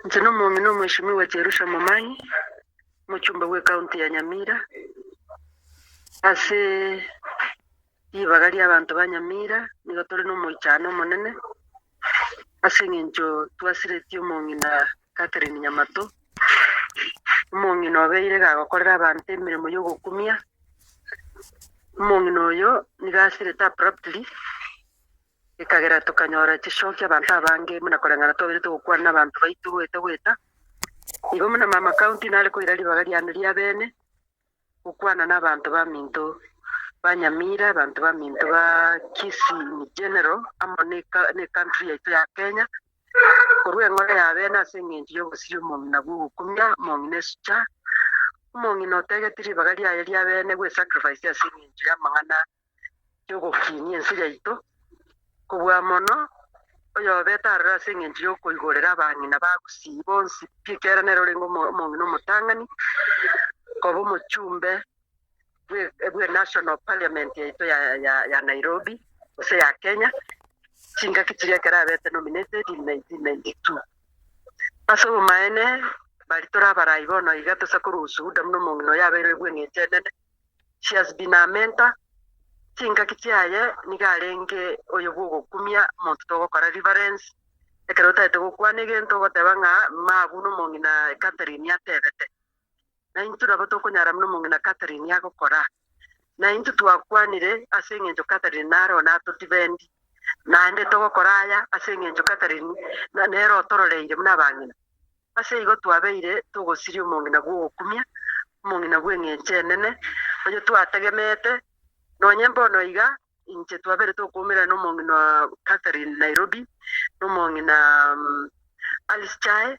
Inche nomong'ina omweshimiwa Jerusha Momanyi, omochumba bw'ecounty ya Nyamira, ase ribaga ri'abanto ba Nyamira nigo tore nomoichano omonene, ase eng'encho twasiretie omong'ina Catherine Nyamato, omong'ina obeire gagokorera abanto emeremo y'ogokumia, omong'ina oyo nigo asirete abruptly. Ekagera tokanyora chishoki abanto abange buna koreng'ana twabeire togokwana nabanto baito goeta goeta. Igo buna mama county nare koira ribaga riane ria bene, gokwana nabanto baminto ba Nyamira, abanto baminto ba Kisii in general amo ne ecountry yaito ya Kenya, korwa eng'ora ya bene ase eng'encho y'ogosiria omong'ina bw'ogokumia, omong'ina esucha, omong'ina otegeti ribaga riaye ria bene gwe sacrifice ase eng'encho y'amang'ana y'ogokinia ense yaito, kobua mono oyobete aroro ase engencho y'okoigorera abang'ina ba Gusii bonsi pi, ekiagera nere orenge omong'ina omotang'ani koba omochumbe bwe National Parliament yaito ya Nairobi gose ya Kenya, chingaki chiria ekero abete nominated in 1992. Ase obomaene baria tore abarai bono iga tosa korwa ushuhuda buna omong'ina oyo abeire bw'engencho enene. She has been a mentor, chingaki chiaye nigo arenge oyo bw'ogokumia omonto togokora reverence, ekero otagete gokwana egento ogoteba ng'a mabwo na omong'ina Catherine atebete. Na intwe nabo tokonyara buna omong'ina Catherine agokora. Na intwe twakwanire ase eng'encho Catherine naro natodefend, naende togokora aya ase eng'encho Catherine nere otororeire buna abang'ina. Ase igo twabeire togosiria omong'ina bw'ogokumia, omong'ina bw'engencho enene, oyo twategemeete, nonye mbono iga, inche twabeire tokoumerana nomong'ina Catherine Nairobi, na omong'ina Alice Chae,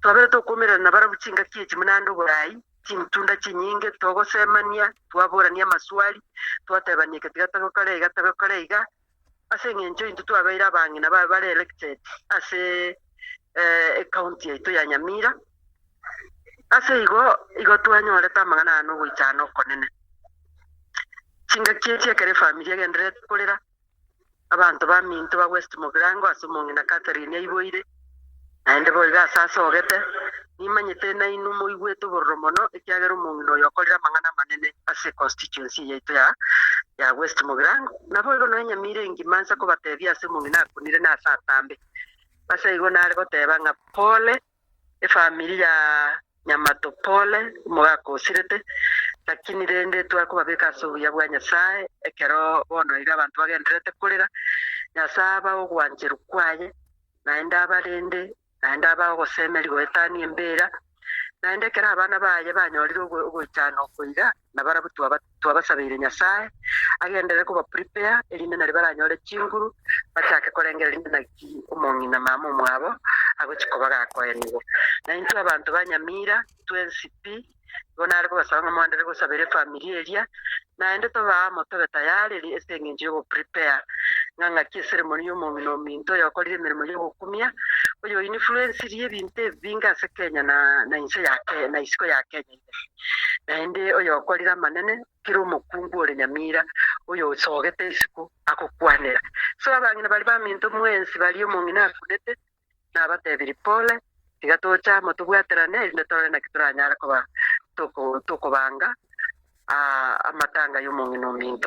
twabeire tokoumerana nabarabwo chingaki echi buna ande oboraai, chintunda chinyinge, togosemania, twaborania amaswali, twatebania eke tiga togokora iga togokora iga. Ase engencho intwe twabeire abang'ina bare elected ase ecounty yaito ya Nyamira, ase igo, igo twanyorete amang'ana aya nogoichana okonene. Chingaki echi ekero efamiri egendererete korera, abanto baminto ba West Mugirango ase omong'ina Catherine aiboire, naende boigo ase asogete, nimanyete nainwe moigwete obororo mono, ekiagera omong'ina oyo okorire amang'ana amanene ase econstituency eye yaito ya ya West Mugirango. Naboigo nonya Nyamira engima nsa kobatebia ase omong'ina akunire na ase atambe. Ase igo nare goteba ng'a pole efamiri ya Nyamato pole, omogaka osirete, lakini rende tware kobabeka ase obuya bwa Nyasae ekero bono iga abanto bagendererete korera, Nyasae abae ogwancherwa kwaye, naende abarende, naende abae ogosemeria goetania embera, naende ekero abana baye banyorire ogoichana oko iga, nabarabwo twabasabeire Nyasae agenderere koba prepare, erinde nario baranyore chinguru, bachake korengereria naki omong'ina mama omwabo agochia koba gakoenigwa. Na intwe abanto ba Nyamira twensi pi, igo nare kobasaba ng'a moenderere gosabera efamiri eria, naende tobe amo tobe tayari ase eng'encho yogo prepare ng'a ng'aki eceremony y'omong'ina ominto oyokorire emeremo y'ogokumia, oyo influensirie ebinto ebinge ase Kenya na na inse ya Ke na isiko ya Kenya ime. Naende oyokorire amanene kera omokungu ore nyamira oyosogete isiko agokwanera. So abang'ina baria baminto mwensi baria omong'ina akunete, nabatebirie pole, tiga toche amo tobwaterane erinde torore naki toranyare koba toko tokobanga amatanga y'omong'ina ominto.